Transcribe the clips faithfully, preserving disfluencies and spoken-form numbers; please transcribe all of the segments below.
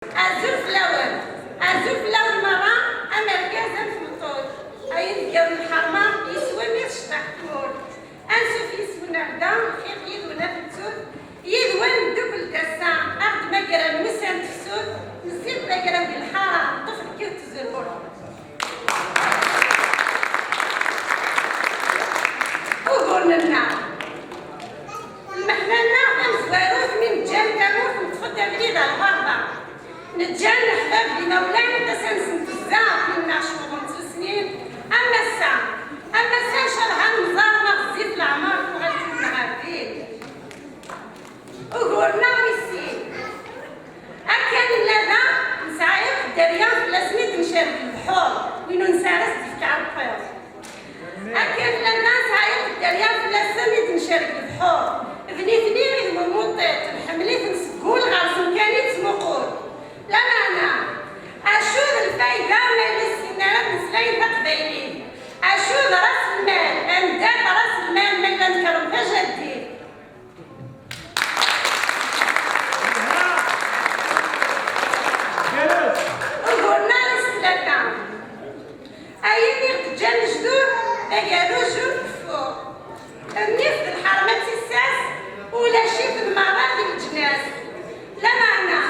Azul fell-awen. Azul fell-awen merra, am argaz am tmeṭṭut. Ay inebgawen n lḥerma, yeswa mi tecbeḥ tmurt. Ansuf yis-wen ar da, lxiq yid-wen ad t-nettut. Yid-wen neddukel-d ass-a, ad ɣ-d-magren wussan n tefsut, nezzin d agraw di lḥara, neṭṭef deg yiwet tezrurt. Uguren-nneɣ. Lmeḥna-nneɣ tamezwarut mi neǧǧa tamurt neṭṭef-d abrid ar lɣerba. Neǧǧa leḥbab d imawlan tasa-nsen tezza, akken-nneɣ cewḍen s usnin. Am ass-a, am ass-a ncallah ad nẓer ma ɣezzif leɛmer tuɣal tmurt ɣer din. Ugur-nneɣ wis sin. Akken nella da, nesɛa akk dderya fell-asen i d-ncerreg lebḥur, win ur nesɛi ara s-d-ifk aɛeqqiḍ. Akken nella da, nesɛa akk dderya fell-asen i d-ncerreg lebḥur. D nitni i d wumuṭiṭ, nḥemmel-iten seg wul ɣer-sen kan i nettmuqul. Lameɛna, acu d lfayda ma yella ur ssinen ara ad mmeslayen taqbaylit? Acu d ras lmal? Anda-t ras lmal ma yella nekrem tajaddit? Ugur-nneɣ wis tlata. Ayen i ɣ-d-ǧǧan lejdud d agerruj ur nfeffu. Nnif d lḥerma d tissas, ulac-iten merra di leǧnas. Lameɛna,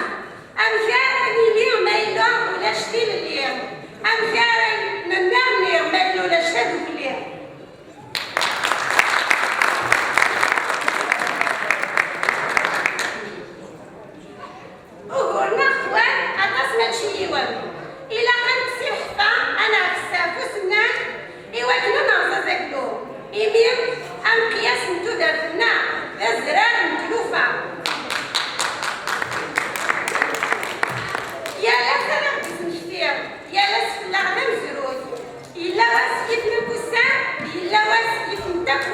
amek ara nili ma yella ulac tilelli? Amek ara nennerni ma yella ulac tadukli? Ugur-nneɣ xwan aṭas mačči yiwen. Ilaq ad nekkes iḥfa, ad nɛefses ɣef usennan, i wakken ad nerẓ azaglu. Imi ameqyas n tudert-nneɣ d azrar n tlufa. Yal ass ad aɣ-d-ismekti, yal ass fell-aɣ d amezruy. Yella wass yifen akk ussan, yella wass yifen akk